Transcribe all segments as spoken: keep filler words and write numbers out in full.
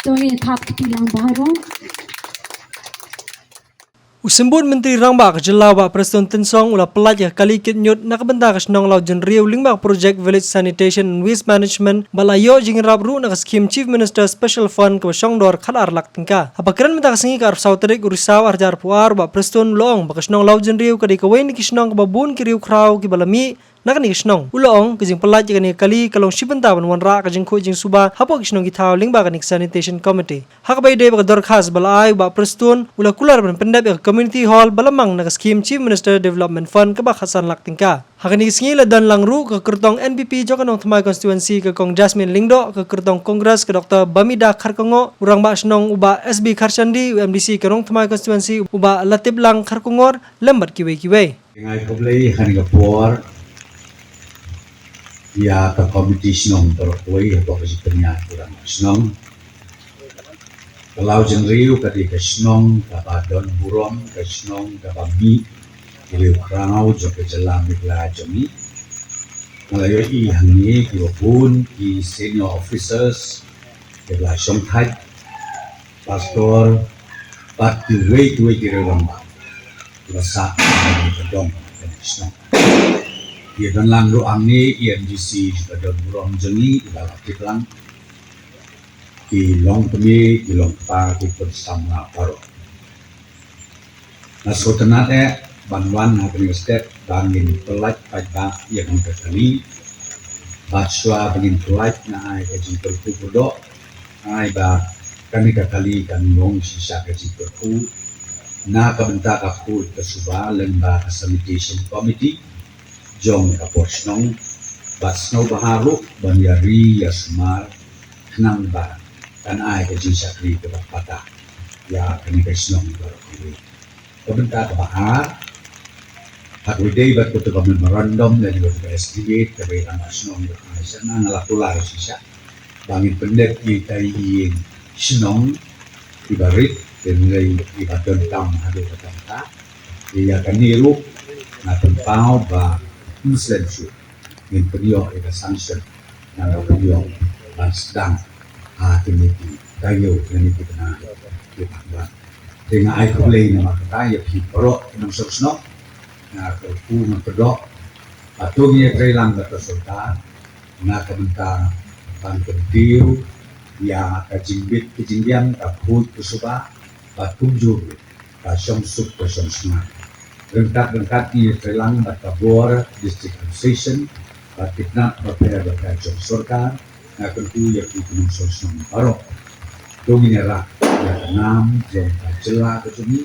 To ngin thap kti lang baroh. U Symbud Myntri Rangbah ka jylla u Bah Prestone Tynsong u la pyllait ïa ka kali kit ñiut na ka bynta ka shnong Lawjynriew lyngba ka project Village Sanitation and Waste Management, ba la ïoh jingïarap ruh na ka skhim Chief Minister Special Fund kaba shong dor khatar lak tyngka. Haba kren mynta ka sngi ka arphew saw tarik u Risaw arhajar arphew ar, u Bah Prestone u la ong ba ka shnong Lawjynriew ka dei kawei na ki shnong kaba bun ki riew khraw kiba la mih na kane ka shnong. U la ong ka jingpyllait ïa kane ka kali ka long shi bynta ban wanrah ka jingkhuid jingsuba hapoh ki shnong ki thaw lyngba kane ka sanitation committee. Ha kaba ïadei bad ka dorkhas ba la ai, u Bah Prestone u la kular ban pyndep ïa ka community hall ba la mang na ka skhim Chief Minister Development Fund kaba khatsan lak tyngka. Ha kane ka sngi la don lang ruh ka kyrtong N P P jong ka Nongthymmai constituency ka Kong Jasmine Lyngdoh, ka kyrtong Congress ka Doctor Bamida Kharkongor, u rangbah shnong u Bah S B Kharshandi, u M D C ka Nongthymmai constituency u Bah Latiplang Kharkongor, lem bad kiwei kiwei. Nga ai khublei ha kane ka por ïa ka komiti shnong baroh kawei hapoh ka jingpynïaid u rangbah shnong. Ka Lawjynriew ka dei ka shnong kaba don burom, ka shnong kaba mih ki riew khraw jong ka jylla Meghalaya jong ngi. Nga la ïohi hangne kiba bun ki senior officers, kiba la shongthait, pastor bad kiwei kiwei ki riew rangbah kiba sah ha kane ka dong, ha kane ka shnong. Ki don lang ruh hangne i M D C kiba don burom jong ngi, i Bah Latiplang, ki longkmie, ki longkpa, ki khun samla baroh. Nga sngewtynnat eh ban wan ha kane ka step ba ngin pyllait paidbah ïa kane ka kali. Bad shuwa ba ngin pyllait nga ai ka jingkyrkhu kyrdoh, nga ai ba kane ka kali kan long shisha ka jingkyrkhu na ka bynta ka khuid ka suba lyngba ka sanitation committee jong ka por shnong, bad sngewbha ruh ban ïa ri ïa sumar khnang ba kan ai ka jingshakri kaba patta ïa kane ka shnong baroh kawei. Ka bynta kaba ar, ha kaba ïadei bad kata ka memorandum lane kata ka estimate kaba i rangbah shnong i la ai sha nga, nga la kular shisha ba ngin pyndep ïa ita i ïing shnong iba rit, lane iba don tam haduh katta katta. Ïa kane ruh nga pynpaw ba ym slem shuh ngin pynïoh ïa ka sanction, ngin pynïoh ban sdang ha kine ki taïew, kine ki bnai kiba hap ban. Te nga ai khublei namar kata ïa phi baroh ki nongshong shnong. Nga kyrkhu, nga kyrdoh ba to ngin ïatreilang bad ka sorkar na ka bynta ban kyntiew ïa ka jingbit ka jingbiang, ka khuid ka suba, bad kumjuh ruh ka shongsuk ka shongsngaid. Ryngkat ryngkat ngin ïatreilang bad ka bor District Association bad ki tnat bapher bapher jong sorkar. Nga kyrkhu ïa phi ki nongshong shnong baroh, to ngin ïarap ïa ka nam jong ka jylla ka jong ngi,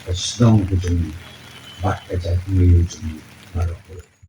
ka shnong ka jong ngi bad ka jaitbynriew jong ngi baroh.